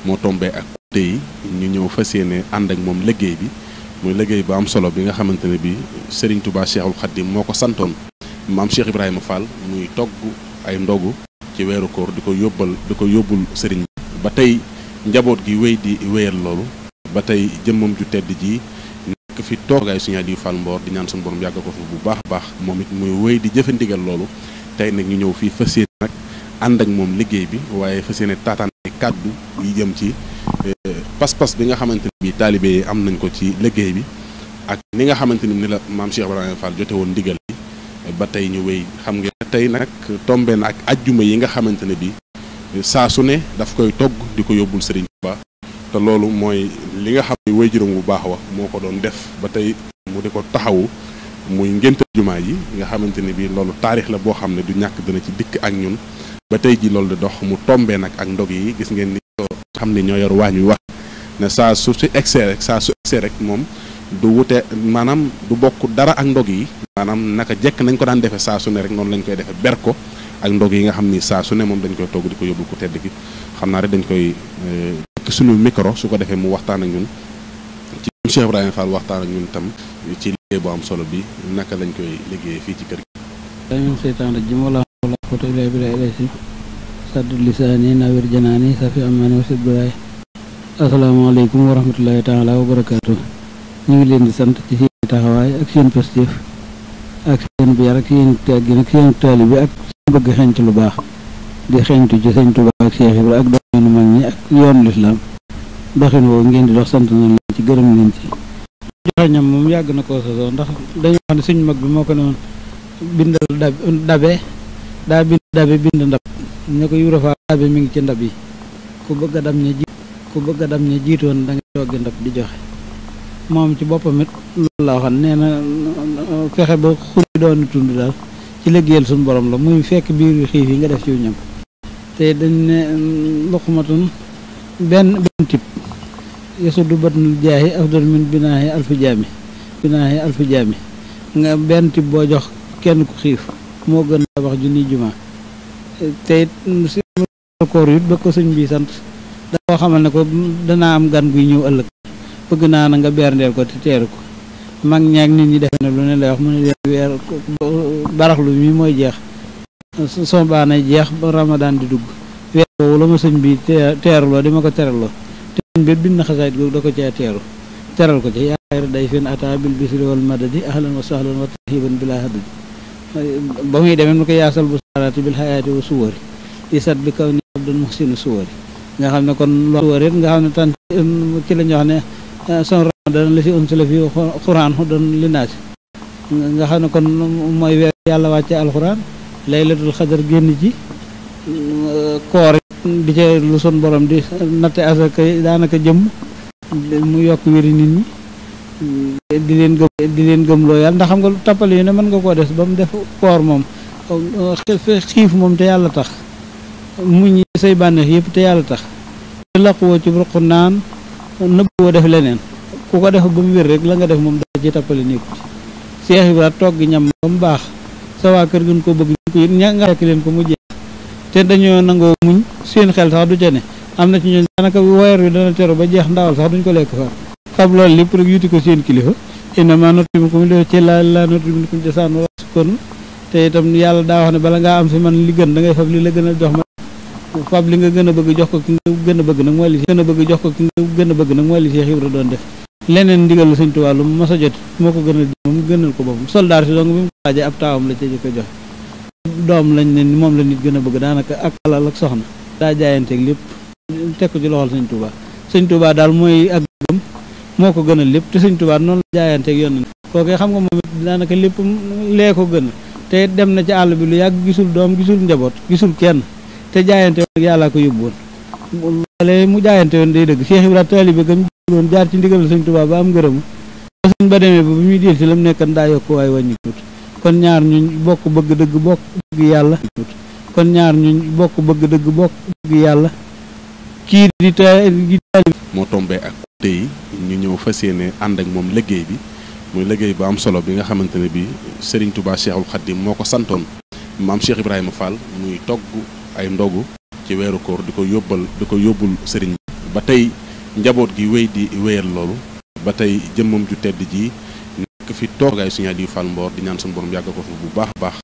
moo tombé ak tey ñu ñëw fas yéene ànd ak moom liggéey bi muy liggéey bu am solo bi nga xamante ne bi Serigne Touba Cheikhul Khadim moo ko santoon maam Cheikh Ibrahima Fall muy togg ay ndogu ci weeru koor di ko yóbbul Serigne ba tey njaboot gi wéy di wéyal loolu ba tey jëmmam ju tedd ji nekk fi toogaay Serigne Aliou Fall Mbor di ñaan suñu borom yàgg ko fi bu baax a baax moom it muy wéy di jëfe ndigal loolu tey nag ñu ñëw fii fas yéene nag ànd ak moom liggéey bi waaye fas yéene taataan ay kàddu yi jëm ci pas-pas bi nga xamante ne bi taalibe yi am nañ ko ci liggéey bi ak ni nga xamante ni la maam Cheikh Ibrahima Fall jote woon ndigal bi ba tey ñu wéy xam ngeen tey nag tombé na ak ajjuma yi nga xamante ne bi saa su ne daf koy togg di ko yóbbul Serigne Touba te loolu mooy li nga xam ne way juróom bu baax wax moo ko doon def ba tey mu di ko taxawu muy ngénte jumaa yi nga xamante ne bi loolu taarix la boo xam ne du ñàkk dana ci dikk ak ñun ba tey ji loolu di dox mu tombé nag ak ndog yi gis ngeen ni ko xam ne ñoo yor waañ wi wax ne saa su egsee rek moom du wute maanaam du bokk dara ak ndog yi maanaam naka jekk nañ ko daan defee saa su ne rek noonu lañ koy defee ber ko ak ndog yi nga xam ni saa su ne moom dañ koy togg di ko yóbbul ko tedd gi xam naa rek dañ koy suñu micro su ko defee mu waxtaan ak ñun ci Cheikh Ibrahima Fall waxtaan ak ñun tam ci liggéey bu am solo bi naka lañ koy liggéeyee fii ci kër gi. dañu seytaan rajim wala foto ilay bi lay si saddu lisaani nawir janaani safi amaani wa sibiraay asalaamaaleykum wa rahmatullahi taala wa barakaatu. ñu ngi leen di sant ci seen taxawaay ak seen positif ak seen biir ak seen teggin ak seen taali bi ak seen bëgg xeeñtu lu baax di xeeñtu ci Sëñ Tuubaa ak Cheikh Ibra ak doxinu mag ñi ak yoonu lislaam doxin woowu ngeen di dox sant nañ leen ci gërëm leen ci joxe ñam moom yàgg na koo sosoo ndax dañu wax ne suñu mag bi moo ko ne woon bindal dabe daa bind dabe bind ndab ña ko yurafaa dabe mi ngi ci ndab yi ku bëgg a dam ña jiitoon da nga toggi ndab di joxe moom ci boppam it loolu la waxoon nee na fexe ba xuri doon tund daal ci liggéeyal suñu borom la muy fekk biir xiif yi nga def ci ñam te dañ ne luqmatun benn tip yasudu batnul jaahi afdal min binaahi alfi jaami nga benn tip boo jox kenn ku xiif moo gën a wax junni jumaa te it si koor it ba ko sëñ bi sant dafa xamal ne ko danaa am gan guy ñëw ëllëg bëgg naa na nga berndeel ko te teeru ko mag ñaag nit ñi defe ne lu ne lay wax mu ne leen weer baraxlu mi mooy jeex soo baanay jeex ba ramadaan di dugg weer boobu la ma sëñ bi teeruloo di ma ko teraloo te sëñ bi bind na xasaayit googu da ko cee teral ko ci yaayra day fen ata bil bisri wal madadi ahlan wa sahlan wa tarhiban bila hadadi ba muy demee mu ko yaasal bu saaraati bil hayaati wa suwari isat bi kaw ni abdul muhsinu suwari nga xam ne kon loolu nga xam ne tan ci la ñu wax ne son ramadan la si unsila fi xuraan hudan linnaasi nga xam ne kon mooy weer yàlla wàcce alxuraan laylatul xadar génn ci koor di ca lu son borom di natte asaka daanaka jëm mu yokk wéri nit ñi di leen gëm loo yàlla ndax xam nga tappale yu ne mën nga koo des ba mu def koor moom xiif moom te yàlla tax muñ say bànneex yëpp te yàlla tax te laquwoo ci ruq naan nëbboo def leneen ku ko def ba mu wér rek la nga def moom daa ci tappale nekku ci Cheikh Ibra togg ñam ba mu baax sa waa kër gën ko bëgg ñu ko it nga fekk leen ko mu jeex te dañoo nangoo muñ seen xel sax du ca ne am na ci ñooñ daanaka weer wi dana teru ba jeex ndawal sax duñ ko lekk fa xam loolu lépp rek yuti ko seen kilifa innama nut'imukum li wajhi llaahi laa nuriidu minkum jazaa'an wa shukran te itam yàlla daa wax ne bala ngaa am fi man li gën da ngay fab li la gën a jox ma fab li nga gën a bëgg jox ko ki nga gën a bëgg nag mooy li jox ko ki nga gën a bëgg nag mooy li Cheikh Ibra doon def leneen ndigal la Sëñ Tuubaa lu mu mas a jot moo ko gënal moom gënal ko boppam soldaar si donc bi mu ko laajee ab taawam la ca jëkk a jox doom lañ ne moom la nit gën a bëgg daanaka ak alal ak soxna daa jaayanteeg lépp teg ko ci loxol Sëñ Tuubaa daal mooy ak gëm moo ko gënal lépp te Sëñ Tuubaa noonu la jaayanteeg yoon kookee xam nga moom it daanaka lépp lee ko gënal te dem na ci àll bi lu yàgg gisul doom gisul njaboot gisul kenn te jaayante woon yàllaa ko yóbbu woon wala mu jaayante woon day dëgg Cheikh Ibrahima taalibe gam woon jaar ci ndigal Sëñ Tuubaa ba am ngërëmu sëñ ba demee ba bu muy del si la mu nekkan daa yokk waaye wàññi tuuti kon ñaar ñu bokk bëgg dëgg bokk bëgg yàlla kon ñaar ñu bokk bëgg dëgg bokk bëgg yàlla kii di taalibe moo tombé ak tey ñu ñëw fas yéene ànd ak moom liggéey bi muy liggéey bu am solo bi nga xamante ne bi Serigne Touba Cheikhul Khadim moo ko santoon maam Cheikh Ibrahima Fall muy togg ay ndogu ci weeru koor di ko yóbbul Serigne ba tey njaboot gi wéy di wéyal loolu ba tey jëmmam ju tedd ji nekk fi toogaay Sëriñ Aliou Fall Mbor di ñaan suñu borom yàgg ko fi bu baax a baax